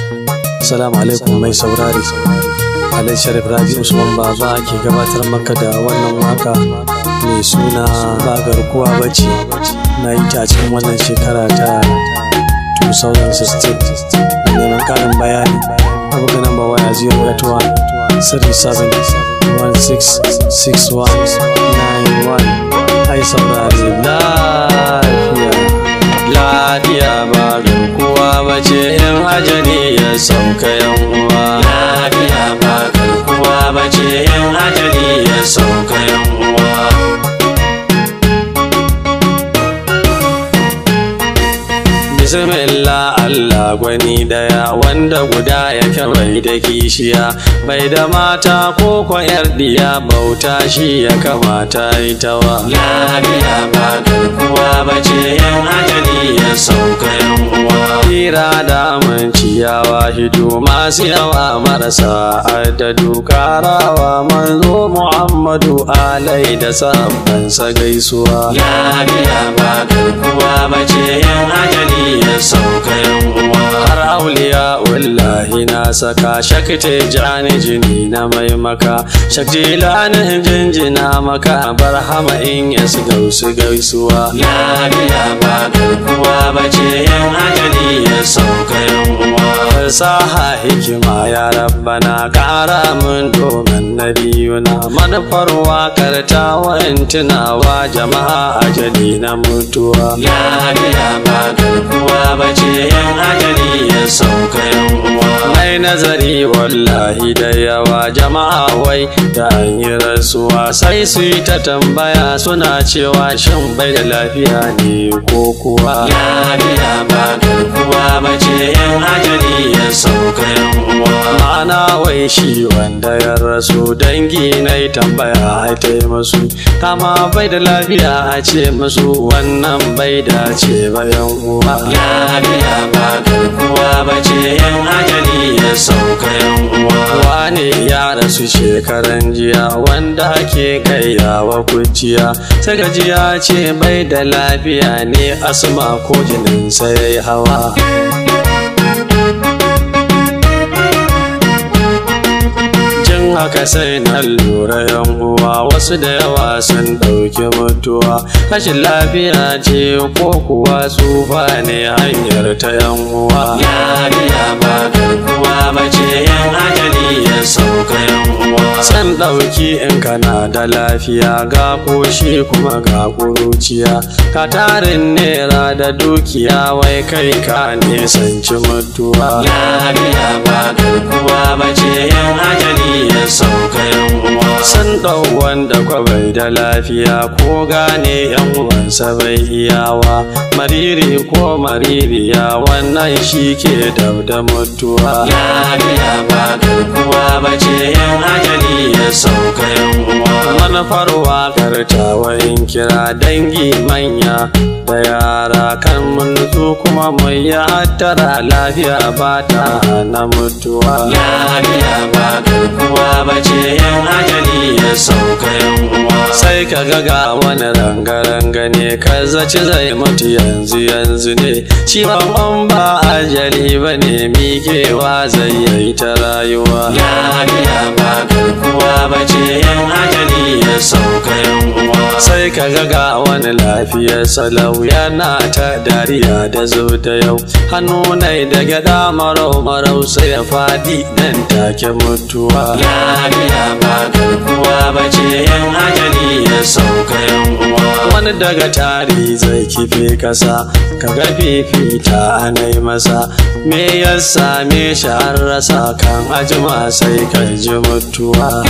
Assalamu alaikum mai saurari. Alhaji Sharif Rabi Usman Baba ke gabatar maka da wannan waka mai suna Ba Garkuwa Bace. Na yi ta a cikin wannan shekara ta 2016. Neman ƙarin bayani, a buga namba waya 081 37 16 61 91. Ai saurari lafiya. Lafiya ba garkuwa bace in ajali ya sauka yan uwa. Lafiya ba garkuwa bace in ajali ya sauka yan uwa. Bismillah Allah gwani daya wanda guda yake bai da kishiya, bai da mata ko kwayar diya, bauta shi ya kamata itawa. Lafiya ba garkuwa bace in ajali ya sauka yan uwa. Hira da aminci ya wahidu masu yawa marasa adadu, karawa manzo Muhammadu alai da sahabbansa gaisuwa. Lafiya ba garkuwa bace in ajali ya sauka yan uwa. Har auliya wallahi na saka shakte jani jini na mai maka, shakjilani jinjina maka, barhama in ya su gausu gaisuwa. Lafiya ba garkuwa bace in ajali ya sauka yan uwa. Fasaha hikima ya rabbana kara mun domin nabiyuna, manufar wakar ta tunawa jama'a ajali na mutuwa. Lafiya ba garkuwa bace in ajali ya sauka yan uwa. Mai nazari wallahi da yawa jama'a wai da an yi rasuwa sai su yi ta tambaya suna cewa shin bai da lafiya ne ko kuwa. Lafiya ba garkuwa bace in ajali ya sauka yan uwa. Ma'ana wai shi wanda ya rasu dangi na yi tambaya a ta masu, kama bai da lafiya a ce masu wannan bai dace ba yan uwa. Lafiya ba garkuwa bace in ajali ya sauka yan uwa. Wane ya rasu shekaran jiya wanda ake gaiyawa kuciya, sai gajiya ce bai da lafiya ne asma ko jinin sai yayi hawa. Jin haka sai na lura yan uwa wasu da yawa sun ɗauki mutuwa, rashin lafiya ce ko kuwa tsufa ne hanyar ta yan uwa. Lafiya ba garkuwa bace in ajali ya sauka yan uwa. San ɗauki in kana da lafiya ga koshi kuma ga kuruciya, ka tarin nera da dukiya wai kai ka nisanci mutuwa. Lafiya ba garkuwa bace in ajali ya sauka yan uwa. San ɗau wanda kwa bai da lafiya ko gane yan uwansa bai iyawa, mariri ko maririya wannan shi ke dab da mutuwa. Lafiya ba garkuwa bace in ajali ya sauka yan uwa. Manufar waƙar tawa in kira dangi manya da yara kan mun nutsu kuma mun yi hattara, lafiya ba ta hana mutuwa. Lafiya ba garkuwa bace in ajali ya sauka yan uwa. Sai ka ga wani rangaranga ne ka zaci zai mutu yanzu yanzu ne, ciwon ba ajali ba ne miƙewa zai yi ta rayuwa. Lafiya ba garkuwa bace in ajali ya sauka yan uwa. Sai ka ga wani lafiyar salau yana ta dariya da zo da yau, hannu nai da gyada marau marau sai ya faɗi nan take mutuwa. Lafiya ba garkuwa bace in ajali ya sauka yan uwa. Wani daga tari zai kife kasa, kaga fifita anai masa, me ya same shi an rasa, kan ajima sai ka ji mutuwa.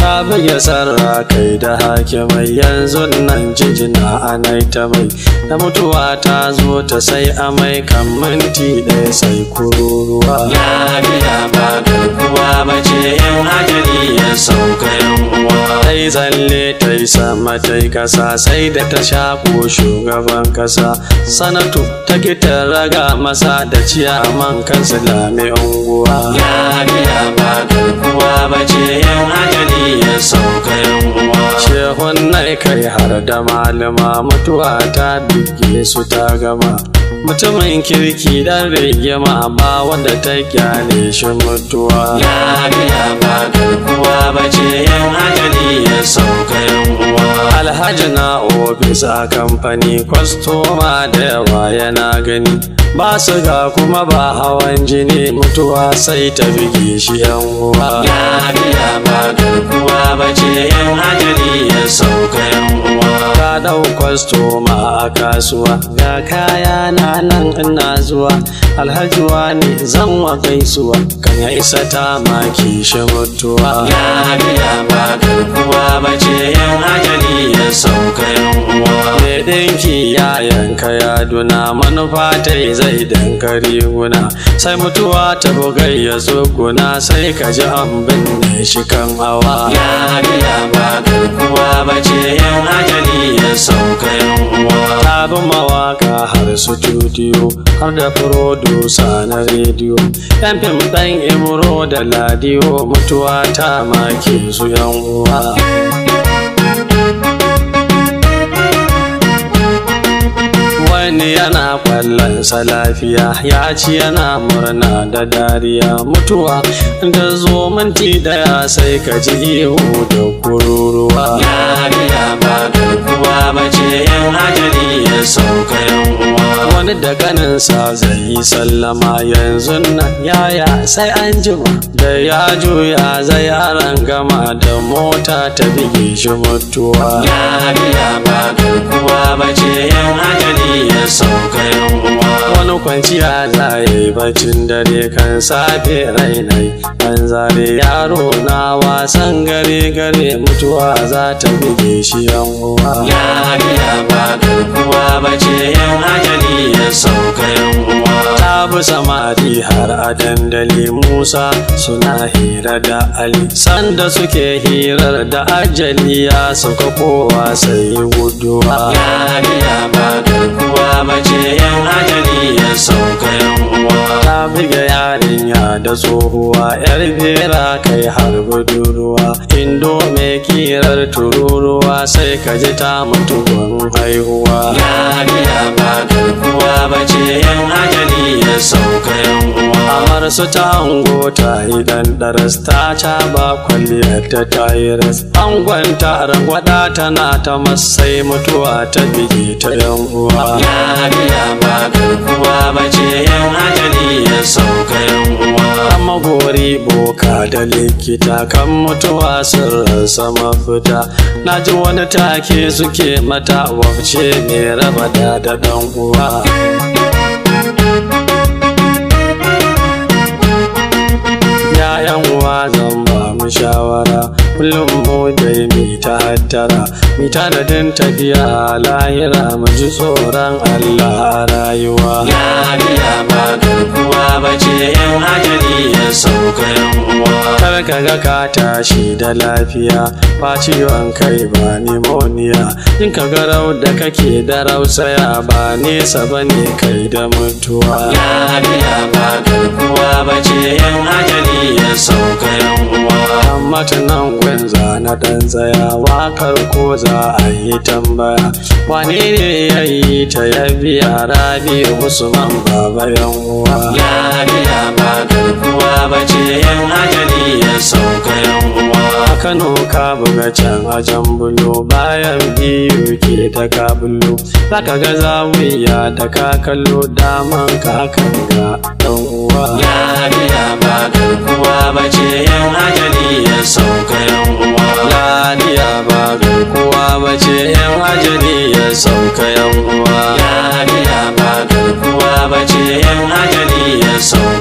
Ta buge sarra kai da hakimai yanzu nan jinjina anai ta mai, da mutuwa ta zo ta sai amai kan minti ɗaya sai kururuwa. Lafiya ba garkuwa bace in ajali ya sauka yan uwa. Tai tsalle tai sama tai kasa sai da ta shako shugaban kasa, sanatu ta ta raga masa da ciyaman kansila mai unguwa. Lafiya ba garkuwa bace in ajali ya sauka yan uwa. Shehun nai kai har da malama mutuwa ta bige su ta gama. Mutumin kirki dan rigima ba wanda ta kyale shi mutuwa. Lafiya ba garkuwa bace yan ajali ya sauka yan uwa. Alhaji na ofis a kamfani kwastoma da yawa yana gani. Ba su ga kuma ba hawan jini mutuwa sai ta bige shi yan uwa. Lafiya ba garkuwa bace yan ajali ya sauka yan uwa. Ka dau kwastoma a kasuwa ga kaya na nan ina zuwa. Alhaji wani zan wa gaisuwa kan ya isa ta maki shi mutuwa. Lafiya ba garkuwa bace yan ajali ya sauka yan uwa. Mai ɗinki ya yanka yaduna manufa ta zai danka riguna. Sai mutuwa ta bugai ya tsuguna sai ka ji an binne shi kan hawa. Lafiya ba garkuwa bace yan ajali ya sauka yan uwa. Ta bi mawaka har studio har da furodusa na rediyo. Yan fim ɗan Ibro da Ladiyo mutuwa ta make su yan uwa. Wani yana kwallonsa lafiya ya ci yana murna da dariya. Mutuwa da zo minti daya sai ka ji ihu da kururuwa. Lafiya ba garkuwa bace yan ajali ya sauka yan uwa. Wani da ganinsa zai yi sallama yanzu nan yaya sai an jima. Da ya juya zai arangama da mota ta bige shi mutuwa. Lafiya ba garkuwa bace yan ajali ya sauka yan uwa. Wani kwanciya za yi bacin dare kan safe rainai an zare yaro na wasan gare gare mutuwa za ta bige shi yan uwa. Lafiya ba garkuwa bace yan ajali ya sauka yan uwa. Ta bi samari har a dandali Musa suna hira da Ali. Sanda suke hirar da ajali ya sauka kowa sai guduwa. Lafiya ba garkuwa bace yan ajali ya sauka yan uwa. Ta buga yarinya da tsohuwa yar bera kai har budurwa. Indo mai kirar tururuwa sai ka ji ta mutu gun haihuwa. Lafiya ba garkuwa bace yan ajali ya sauka yan uwa. Amar su ta ango ta yi dandaras ta caba kwalliyar ta tayiras. Angon ta rangwada tana ta masai mutuwa ta bige ta yan uwa. Lafiya ba garkuwa bace yan ajali ya sauka yan uwa. Magori boka da likita kan mutuwa sun rasa mafita. Na ji wani take suke mata wabce mai raba da dan uwa. Ya'yan uwa zan ba mu shawara kullum mu dai mi ta hattara mi tanadin tafiya lahira mu ji tsoron Allah a rayuwa. Lafiya ba garkuwa bace yan ajali ya sauka yan uwa. Kar ka ga ka tashi da lafiya ba ciwon kai ba pneumonia. In ka ga rau da kake da rausaya ba nesa bane kai da mutuwa. Lafiya ba garkuwa bace yan ajali ya sauka yan uwa. Amma tunan gwanza na dan tsaya wakar ko za a yi tambaya. Wane ne ya yi ta ya biya Rabi Usman baba yan uwa. Lafiya ba garkuwa bace yan ajali ya sauka yan uwa. A Kano ka buga can a Jambulo bayan biyu ke ta kabulo. Zaka ga zawiya da ka kallo daman ka kan ga dan uwa. Lafiya ba garkuwa bace yan ajali ya sauka yan uwa. Lafiya ba garkuwa bace yan ajali ya sauka yan uwa. Lafiya ba garkuwa bace yan ajali ya sauka.